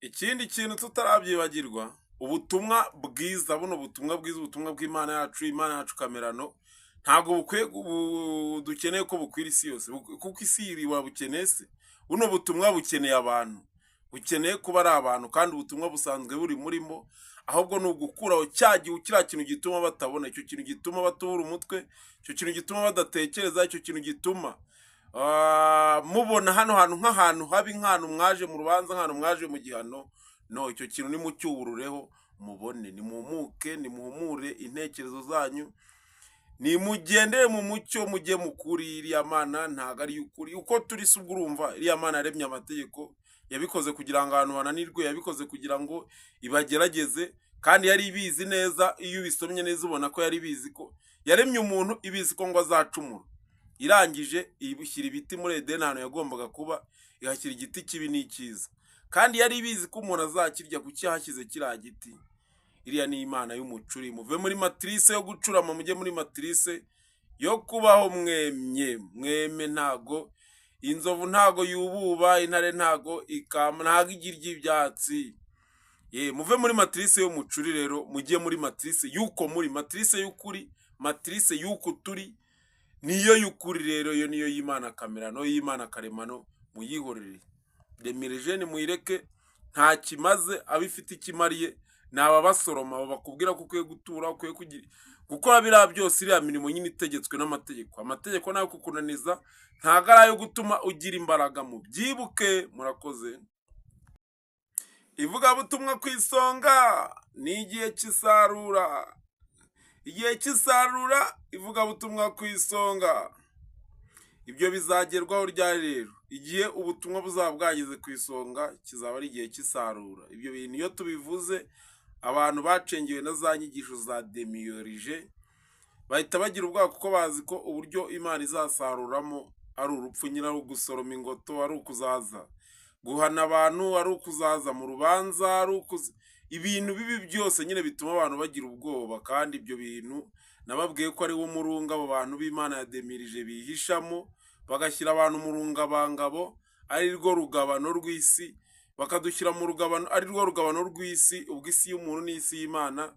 Ikindi kintu tutarabyibagirwa, ubutumwa bwiza, buno butumwa bwiza, ubutumwa bw'Imana yacu, Imana yacu kamerano, ntabwo bukwiye, dukeneye ko bukwira isi yose, kuko isi irabukeneye se? Buno butumwa bukeneye abantu, bukeneye kuba ari abantu, kandi ubutumwa busanzwe buri murimo. Ahubwo ni ugukuraho cya gihu, kiriya kintu gituma batabona, icyo kintu gituma batubura umutwe, icyo kintu gituma badatekereza, icyo kintu gituma mubona hano hantu nk'ahantu habi, nk'ahantu mwaje mu rubanza, nk'ahantu mwaje mu gihano. No icyo kintu nimucyuburureho mubone, nimuhumuke, nimuhumure intekerezo zanyu, nimugendere mu mucyo, mujye mu kuri. Iriya mana ntabwo ari ukuri uko turi si ubwo. Urumva, iriya mana yaremye amategeko, yabikoze kugira ngo abantu bananirwe, yabikoze kugira ngo ibagerageze, kandi yari ibizi neza. Iyo ubisomye neza ubona ko yari ibizi ko yaremye umuntu, ibizi ko ngo azacumura. Irangije ishyira ibiti muri Edeni ahantu yagombaga kuba, ihashyira igiti kibi n'icyiza, kandi yari ibizi ko umuntu azakirya. Kuki yahashyize kiriya giti? Iriya ni Imana y'umucuri. Muve muri matrice yo gucurama, mujye muri matrice yo kubaho mwemye. Mweme ntago inzovu ntago yububa, intare ntago ikama, ntago igira ibyatsi. Ye, muve muri matrice y'umucuri rero, mujye muri matrice y'uko muri matrice y'ukuri, matrice y'uko turi niyo y'ukuri. Rero iyo niyo y'Imana kamerano, y'Imana karemano, muyihorere. Démiurge muyireke, nta kimaze. Aba ifite ikimariye ni ababasoroma, abo bakubwira ko ukwiye gutura, ukwiye kugira gukora biriya byose, iriya mirimo nyine itegetswe n'amategeko. Amategeko nayo kukunaniza, ntabwo ari ayo gutuma ugira imbaraga. Mu byibuke. Murakoze. Ivugabutumwa ku isonga ni igihe cy'isarura, igihe cy'isarura, ivugabutumwa ku isonga. Ibyo bizagerwaho ryari rero? Igihe ubutumwa buzaba bwageze ku isonga kizaba ari igihe cy'isarura. Ibyo bintu iyo tubivuze, abantu bacengewe na za nyigisho za démiurge bahita bagira ubwoba, kuko bazi ko uburyo Imana izasaruramo ari urupfu nyine, ari ugusoroma ingoto, ari ukuzaza guhana abantu, ari ukuzaza mu rubanza, ari ukuza ibintu bibi byose nyine bituma abantu bagira ubwoba. Kandi ibyo bintu nababwiye ko ari wo murunga abo bantu b'Imana ya démiurge bihishamo, bagashyira abantu mu rungabangabo, ari rwo rugabano rw'isi, bakadushyira mu rugabano ari rwo rugabano rw'isi. Ubwo isi y'umuntu n'isi y'Imana,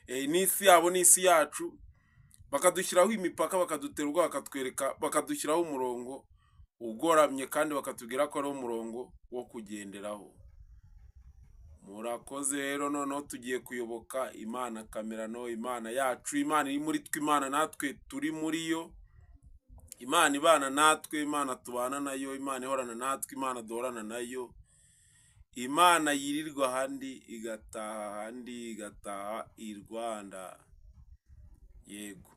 n'isi yabo n'isi yacu, bakadushyiraho imipaka, bakadutera ubwoba, bakatwereka, bakadushyiraho umurongo ugoramye, kandi bakatubwira ko ari umurongo wo kugenderaho. Murakoze rero. Noneho tugiye kuyoboka Imana kamerano, Imana yacu, Imana iri muri twe, Imana natwe turi muri yo, Imana ibana natwe, Imana tubana nayo, Imana ihorana natwe, Imana duhorana nayo, Imana yirirwa ahandi igataha ahandi, igataha i Rwanda. Yego,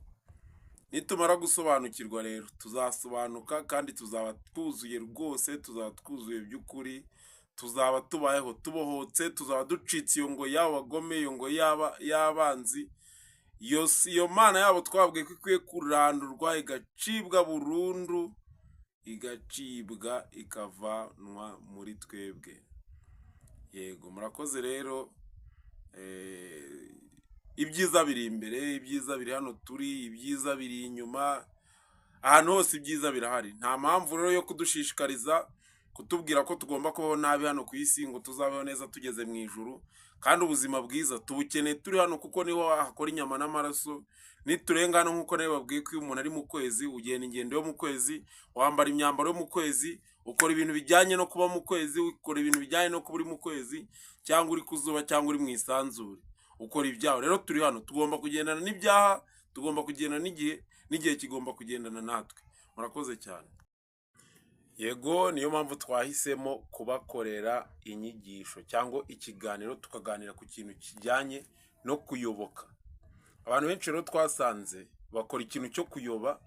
nitumara gusobanukirwa rero tuzasobanuka, kandi tuzaba twuzuye rwose, tuzaba twuzuye by'ukuri, tuzaba tubayeho tubohotse, tuzaba ducitse iyo ngo y'abo bagome, iyo ngo y'abanzi, iyo mana yabo twabwiye ko ikwiye kurandurwa, igacibwa burundu, igacibwa ikavanwa muri twebwe. Yego, murakoze rero. Ibyiza biri imbere, ibyiza biri hano turi, ibyiza biri inyuma, ahantu hose ibyiza birahari. Nta mpamvu rero yo kudushishikariza kutubwira ko tugomba kubaho nabi hano ku isi ngo tuzabeho neza tugeze mu ijuru. Kandi ubuzima bwiza tubukeneye turi hano, kuko niho hakora inyama n'amaraso. Niturenga hano, nk'uko nawe babwiye ko iyo umuntu ari mu kwezi, ugenda ingendo yo mu kwezi, wambara imyambaro yo mu kwezi, ukora ibintu bijyanye no kuba mu kwezi, ukora ibintu bijyanye no kuba uri mu kwezi cyangwa uri ku zuba cyangwa uri mu isanzure, ukora ibyaho. Rero turi hano tugomba kugendana n'ibyaha, tugomba kugendana n'igihe, n'igihe kigomba kugendana natwe. Murakoze cyane. Yego, niyo mpamvu twahisemo kubakorera inyigisho cyangwa ikiganiro, tukaganira ku kintu kijyanye no kuyoboka. Abantu benshi rero twasanze bakora ikintu cyo kuyoba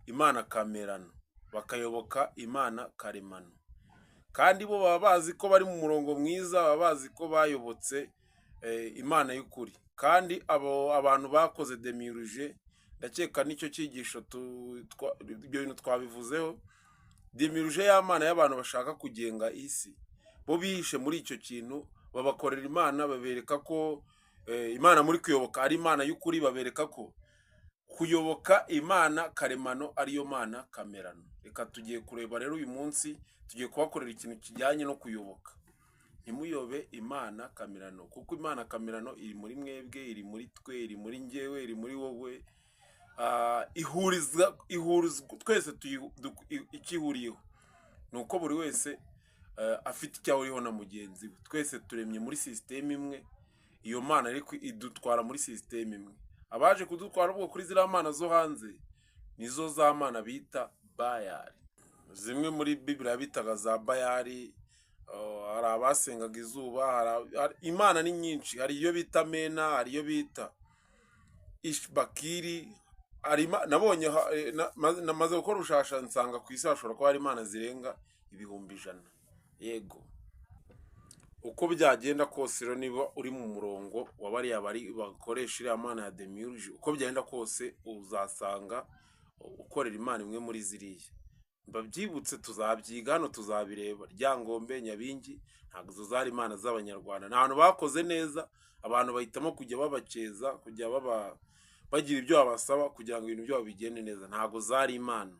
Imana kamerano, bakayoboka Imana karemano, kandi bo baba bazi ko bari mu murongo mwiza, baba bazi ko bayobotse Imana y'ukuri. Kandi abo abantu bakoze démiurge, ndakeka nicyo cyigisho, ibyo bintu twabivuzeho. Démiurge y'amana y'abantu bashaka kugenga isi, bo bihishe muri icyo kintu, babakorera Imana, babereka ko Imana muri kuyoboka ari Imana y'ukuri, babereka ko kuyoboka Imana karemano ariyo mana kamerano. Reka tugiye kureba rero, uyu munsi tugiye kubakorera ikintu kijyanye no kuyoboka. Ntimuyobe Imana kamerano, kuko Imana kamerano iri muri mwebwe, iri muri twe, iri muri njyewe, iri muri wowe. Ihuriza ihurizwa twese, icyo ihuriyeho ni uko buri wese afite icyo ahuriyeho na mugenzi we. Twese turemye muri sisiteme imwe. Iyo mana ariko idutwara muri sisiteme imwe. Abaje kudutwara ubwo kuri ziriya mana zo hanze nizo za mana bita Bayari. Zimwe muri Bibiriya bitaga za Bayari. Hari abasengaga izuba, imana ni nyinshi. Hari iyo bita Mena, hari iyo bita Ishbakiri, hari nabonye namaze gukora ubushakashatsi nsanga ku isi hashobora kuba hari imana zirenga 100,000. Yego, uko byagenda kose rero, niba uri mu murongo wa bariya bari bakoresha iriya mana ya Demiurge, uko byagenda kose uzasanga ukorera imana imwe muri ziriya. Babyibutse, tuzabyiga hano, tuzabireba. Ryangombe, Nyabingi, ntabwo izo zari imana z'Abanyarwanda. Ni ahantu bakoze neza, abantu bahitamo kujya babakeza, kujya baba bagira ibyo babasaba kugira ngo ibintu byabo bigende neza. Ntabwo zari imana.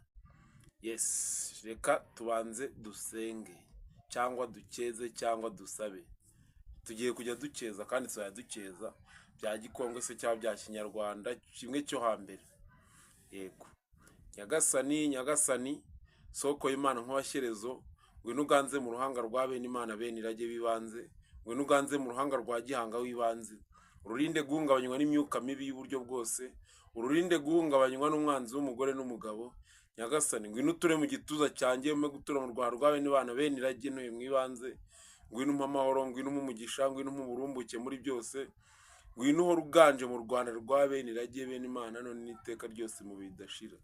Yes, reka tubanze dusenge cyangwa dukeze cyangwa dusabe. Tugiye kujya dukeza kandi tuzajya dukeza bya gikongwe se cyangwa bya kinyarwanda kimwe cyo hambere. Yego. Nyagasani, Nyagasani, soko y'Imana nk'uwashyerezo, ngwino uganze mu ruhanga rwa bene Imana, bene irage b'ibanze, ngwino uganze mu ruhanga rwa Gihanga w'ibanze. Ururinde guhungabanywa n'imyuka mibi y'uburyo bwose, ururinde guhungabanywa n'umwanzi w'umugore n'umugabo. Nyagasani, ngwino uture mu gituza cyanjye, umpe gutura mu rwanda rwa bene Imana, bene irage ntuye mu ibanze. Ngwino umpe amahoro, ngwino umpe umugisha, ngwino umpe uburumbuke muri byose. Ngwino uhore uganje mu Rwanda rwa bene irage, bene Imana, none n'iteka ryose mu bidashira.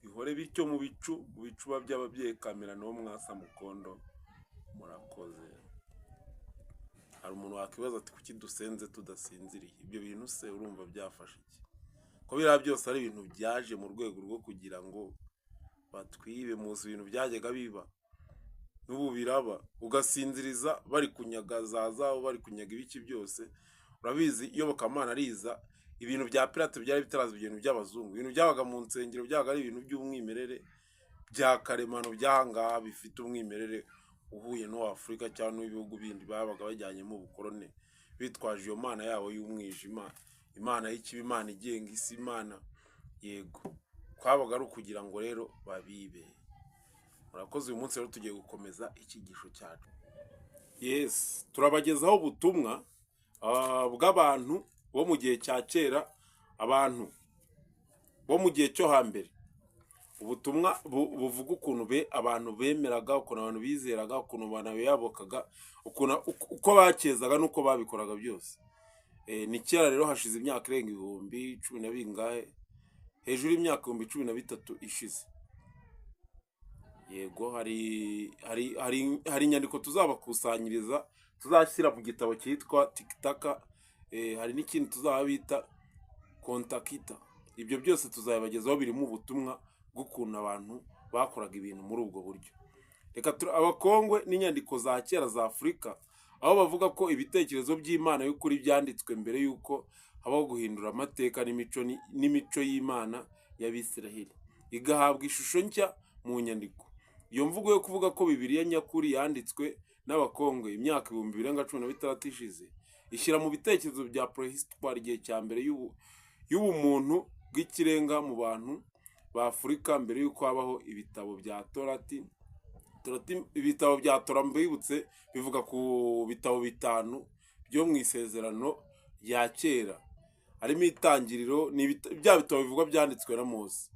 Bihore bityo mu bicu, mu bicuba by'ababyeyi kamerano wo mwasa mukondo. Murakoze. Hari umuntu wakwibaza ati: "Kuki dusenze tudasinziriye?" Ibyo bintu se urumva byafashe iki, ko biriya byose ari ibintu byaje mu rwego rwo kugira ngo batwibe? Muzi ibintu byajyaga biba, n'ubu biraba, ugasinziriza bari kunyaga za zabo, bari kunyaga ibiki byose. Urabizi, iyobokamana riza, ibintu bya pirate byari bitaraza, ibintu by'abazungu, ibintu byabaga mu nsengero byabaga ari ibintu by'umwimerere, bya karemano, by'ahangaha, bifite umwimerere uhuye n'uwa Afurika cyangwa n'uw'ibihugu bindi babaga bajyanyemo ubukorone, bitwaje iyo mana yabo y'umwijima, imana y'ikibi, imana igenga isi, imana. Yego, kwabaga ari ukugira ngo rero babibe. Murakoze. Uyu munsi rero tugiye gukomeza icyigisho cyacu. Yes, turabagezaho ubutumwa bw'abantu bo mu gihe cya kera, abantu bo mu gihe cyo hambere, ubutumwa buvuga ukuntu abantu bemeraga, ukuntu abantu bizeraga, ukuntu abantu biyobokaga, ukuntu uko bakezaga n'uko babikoraga byose. Ni kera rero, hashize imyaka irenga ibihumbi cumi na bingahe, hejuru y'imyaka 13,000 ishize. Yego, hari inyandiko tuzabakusanyiriza, tuzashyira mu gitabo cyitwa Tikitaka. Hari n'ikindi tuzaba bita Kontakita. Ibyo byose tuzabibagezaho, birimo ubutumwa bw'ukuntu abantu bakoraga ibintu muri ubwo buryo. Reka abakongwe n'inyandiko za kera za Afurika, aho bavuga ko ibitekerezo by'Imana y'ukuri byanditswe mbere y'uko habaho guhindura amateka n'imico y'Imana y'Abisiraheli, igahabwa ishusho nshya mu nyandiko. Iyo mvugo yo kuvuga ko Bibiliya nyakuri yanditswe n'Abakongwe imyaka 2016 ishize ishyira mu bitekerezo bya préhistoire, igihe cya mbere y'ubumuntu bw'ikirenga mu bantu ba Afurika, mbere y'uko habaho ibitabo bya Torati. Ibitabo bya Tora, mbibutse, bivuga ku bitabo bitanu byo mu Isezerano rya Kera, harimo Itangiriro. Ni bya bitabo bivugwa byanditswe na Mose.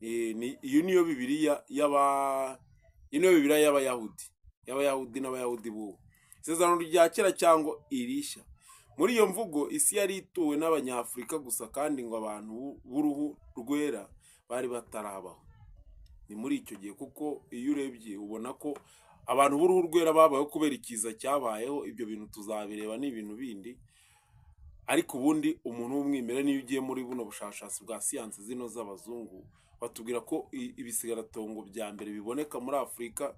Iyo niyo Bibiliya y'aba, iyo niyo Bibiliya y'Abayahudi n'Abayahudi b'ubu, Isezerano rya Kera cyangwa irishya. Muri iyo mvugo, isi yari ituwe n'Abanyafurika gusa, kandi ngo abantu b'uruhu rwera bari batarabaho. Ni muri icyo gihe, kuko iyo urebye ubona ko abantu b'uruhu rwera babayeho kubera ikiza cyabayeho. Ibyo bintu tuzabireba, ni ibintu bindi. Ariko ubundi umuntu w'umwimerere, niyo ugiye muri buno bushakashatsi bwa siyansi zino z'abazungu, batubwira ko ibisigaratongo bya mbere biboneka muri Afurika,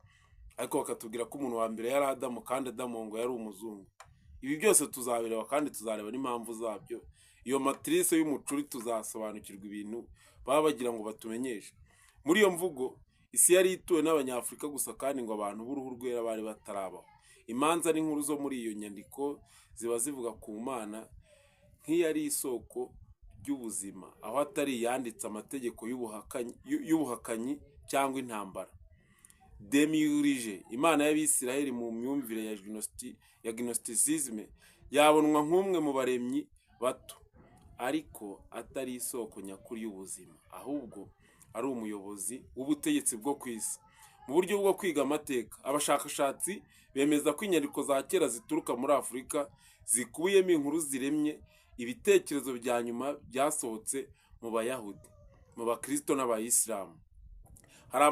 ariko bakatubwira ko umuntu wa mbere yari Adamu, kandi Adamu ngo yari umuzungu. Ibi byose tuzabireba kandi tuzareba n'impamvu zabyo. Iyo matrice y'umucuri, tuzasobanukirwa ibintu baba bagira ngo batumenyeshe. Muri iyo mvugo, isi yari ituwe n'Abanyafurika gusa, kandi ngo abantu b'uruhu rwera bari batarabaho. Imanza n'inkuru zo muri iyo nyandiko ziba zivuga ku Mana nk'iyari isoko ry'ubuzima, aho atari iyanditse amategeko y'ubuhakanyi cyangwa intambara. Demiurge, Imana y'Abisiraheli mu myumvire ya gnosticisme, yabonwa nk'umwe mu baremyi bato, ariko atari isoko nyakuri y'ubuzima, ahubwo ari umuyobozi w'ubutegetsi bwo ku isi. Mu buryo bwo kwiga amateka, abashakashatsi bemeza ko inyandiko za kera zituruka muri Afurika zikubiyemo inkuru ziremye ibitekerezo bya nyuma byasohotse mu Bayahudi, mu Bakristo n'Abayisilamu. Hari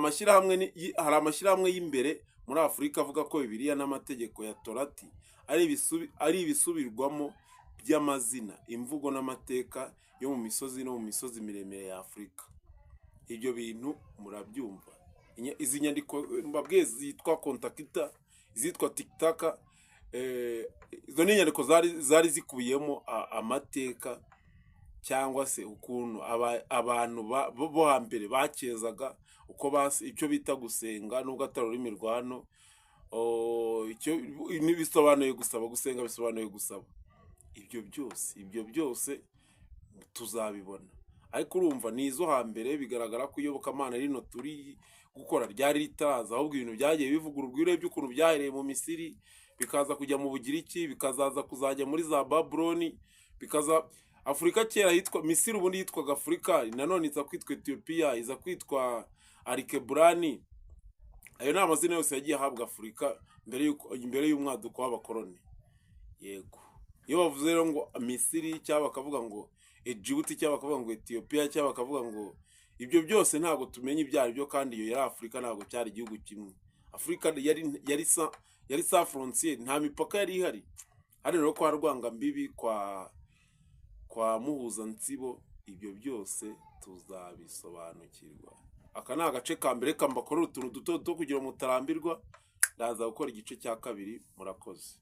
amashyirahamwe y'imbere muri Afurika avuga ko Bibiliya n'amategeko ya Torati ari ibisubirwamo by'amazina, imvugo n'amateka yo mu misozi no mu misozi miremire ya Afurika. Ibyo bintu murabyumva. Izi nyandiko mbabwiye zitwa Kontakita, izitwa Tikitaka, izo ni inyandiko zari zikubiyemo amateka cyangwa se ukuntu abantu bo hambere bakezaga, uko icyo bita gusenga, nubwo atari ururimi rwa hano. Icyo bisobanuye gusaba, gusenga bisobanuye gusaba. Ibyo byose tuzabibona. Ariko urumva ni izo hambere, bigaragara ko iyobokamana rino turi gukora ryari ritaraza, ahubwo ibintu byagiye bivugururwa. Iyo urebye ukuntu byahereye mu Misiri, bikaza kujya mu Bugiriki, bikazaza kuzajya muri za Babuloni, bikaza Afurika. Kera hitwa Misiri, ubundi yitwaga Afurika, nanone iza kwitwa Etiyopiya, iza kwitwa Arikeburani. Ayo ni amazina yose yagiye ahabwa Afurika mbere y'umwaduko w'abakoloni. Yego, iyo bavuze rero ngo Misiri, cyangwa bakavuga ngo Egibuti, cyangwa bakavuga ngo Etiyopiya, cyangwa bakavuga ngo ibyo byose, ntabwo tumenya ibyo ari byo. Kandi iyo yari Afurika, ntabwo cyari igihugu kimwe. Afurika yari sans frontière, nta mipaka yari ihari. Hano rero kwa Rwangambibi, kwa Muhuzansibo, ibyo byose tuzabisobanukirwa. Aka ni agace ka mbere kambakorera utuntu duto duto kugira ngo mutarambirwa. Ndaza gukora igice cya kabiri. Murakoze.